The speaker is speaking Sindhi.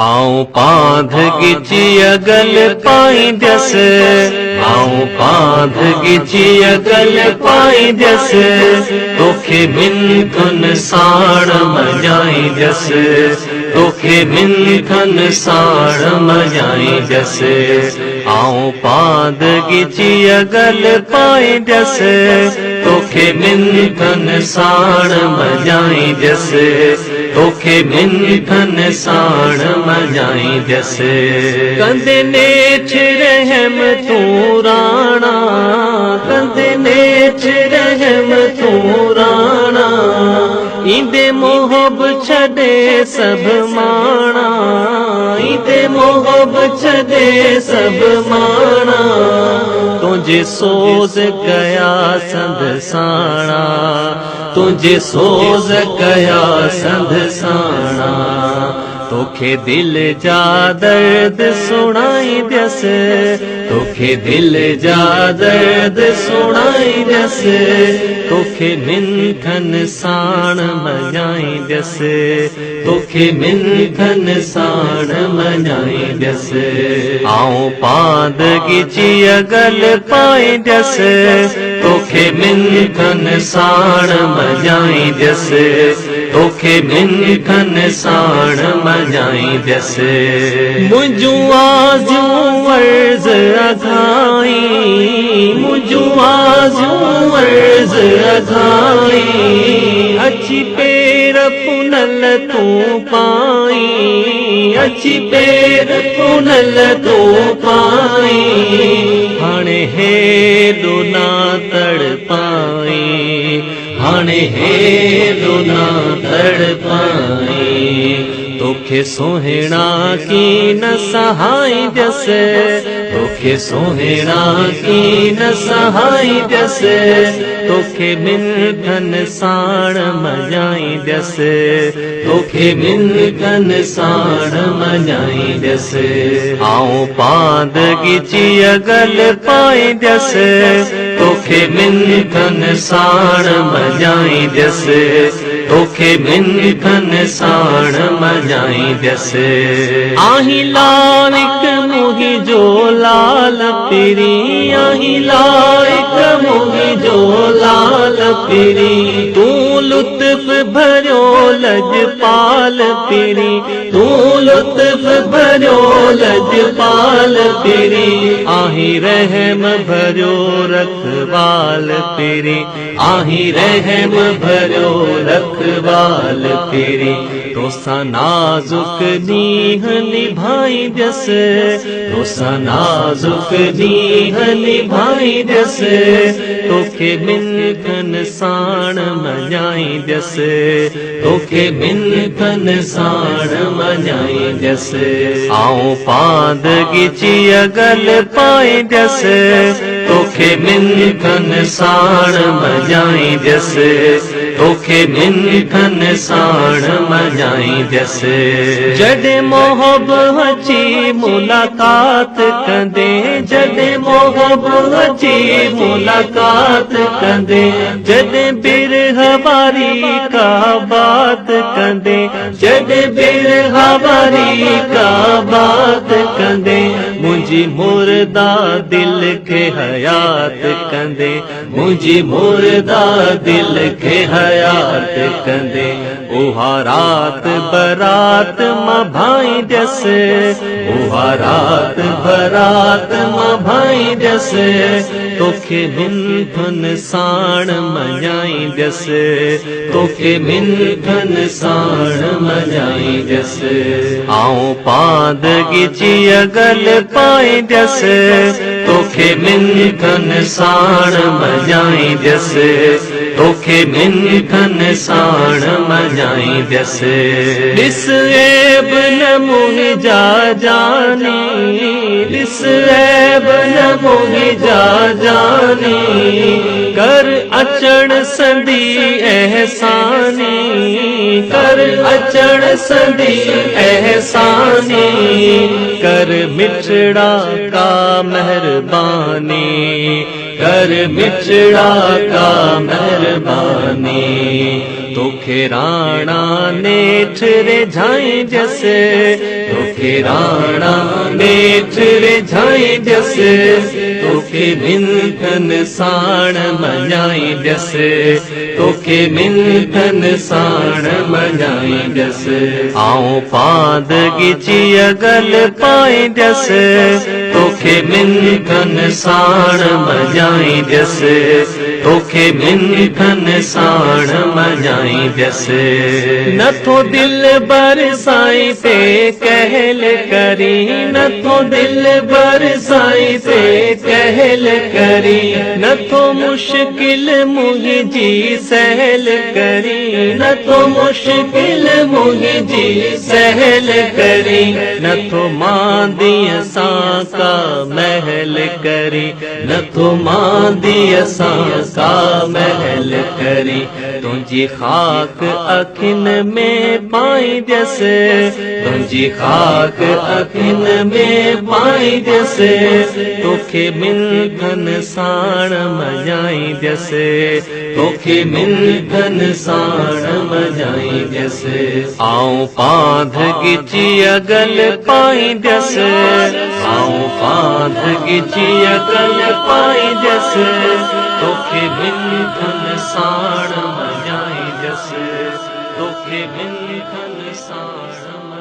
آئون پانڌ ڳچيء گل پائينديس، آئون پانڌ ڳچيء گل پائينديس، توکي منٿن ساڻ مڃائينديس، توکي منٿن ساڻ مڃائينديس، آئون پانڌ ڳچيء گل پائينديس، توکي منٿن ساڻ مڃائينديس. توکي منٿن ساڻ مڃائينديس. ڪندي نيٺ رحم تون راڻا، ڪندي نيٺ رحم تون راڻا، ايندي محب ڇڏي سڀ ماڻا، ايندي محب ڇڏي سڀ ماڻا، تنهنجي سوز ڪيا سنڌ ساڻا. تنهنجي سوز ڪيا سنڌ ساڻا، توکي دل جا درد سڻائينديس، توکي دل جا درد سڻائينديس، توکي منٿن ساڻ مڃائينديس، توکي منٿن ساڻ مڃائينديس، آئون پاند ڳچيء گل پائينديس، توکي منٿن ساڻ مڃائينديس، توکي منٿن ساڻ مڃائينديس. منهنجون آزيون عرض اگهائين، منهنجون آزيون عرض اگهائين، اچي پير پنهل تون پائين، اچي پير پنهل تون پائين، هاڻي هيڏو نه تڙ پائين، هاڻي هيڏو نه تڙ پائين، توکي سهڻا ڪين سهائينديس، توکي سهڻا ڪين سهائينديس، توکي منٿن ساڻ مڃائينديس، توکي منٿن ساڻ مڃائينديس، آئون پاند ڳچيء گل پائينديس، توکي منٿن ساڻ مڃائينديس، توکي منٿن ساڻ مڃائينديس. آهين لائق منهنجو لال پرين، آهين لائق منهنجو لال پرين، تون لطف ڀريو لڄپال پرين، تون لطف ڀريو لڄپال پرين، آهين رحم ڀريو رکوال پرين، آهين رحم ڀريو رکوال پرين، توسان نازڪ نينهن نڀائينديس، توسان نازڪ نينهن نڀائينديس، توکي منٿن ساڻ مڃائينديس، توکي منٿن ساڻ مڃائينديس، آئون پاند ڳچيء گل پائينديس، توکي منٿن ساڻ مڃائينديس، توکي منٿن ساڻ مڃائينديس. جڏهن محب اچي ملاقات ڪندي، جڏهن محب اچي ملاقات ڪندي، جڏهن برهه واري ڪا بات ڪندي، جڏهن برهه واري ڪا بات ڪندي، منهنجي مرده دل کي حيات ڪندي، منهنجي مرده دل کي حيات ڪندي، اها رات برات مان ڀائينديس، اها رات برات مان ڀائينديس، توکي منٿن ساڻ مڃائينديس، توکي منٿن ساڻ مڃائينديس، آئون پاند ڳچيء گل پائينديس، توکي منٿن ساڻ مڃائينديس، توکي منٿن ساڻ مڃائينديس. ڏس عيب نه منهنجا جاني، ڏس عيب نه منهنجا جاني، ڪر اچڻ سندي احساني، ڪر اچڻ سندي احساني، ڪر مٺڙا ڪا مهرباني، ڪر مٺڙا ڪا مهرباني. توکي راڻا نيٺ ريجهائيندس، توکي راڻا نيٺ ريجهائيندس، توکي منٿن ساڻ مڃائيندس، توکي منٿن ساڻ مڃائيندس. آئون پاند ڳچيء ڳل پائيندس، توکي منٿن ساڻ مڃائيندس، توکي منٿن ساڻ مڃائيندس. نٿو دلبر سائين تي ڪهل ڪرين، نٿو دلبر سائين تي ڪهل ڪرين، نٿو مشڪل منهنجي سهل ڪرين، نٿو مشڪل منهنجي سهل ڪرين، نٿو مانديء سان ڪا مهل ڪرين، نٿو مانديء سان ڪا مهل ڪرين، تنهنجي خاڪ اکين ۾ پائينديس، تنهنجي خاڪ اکين ۾ پائينديس، توکي منٿن ساڻ مڃائينديس، توکي منٿن ساڻ مڃائينديس. آئون پانڌ ڳچيء ڳل پائينديس، آئون پانڌ ڳچيء ڳل پائينديس، توکي منٿن ساڻ مڃائينديس، توکي منٿن ساڻ.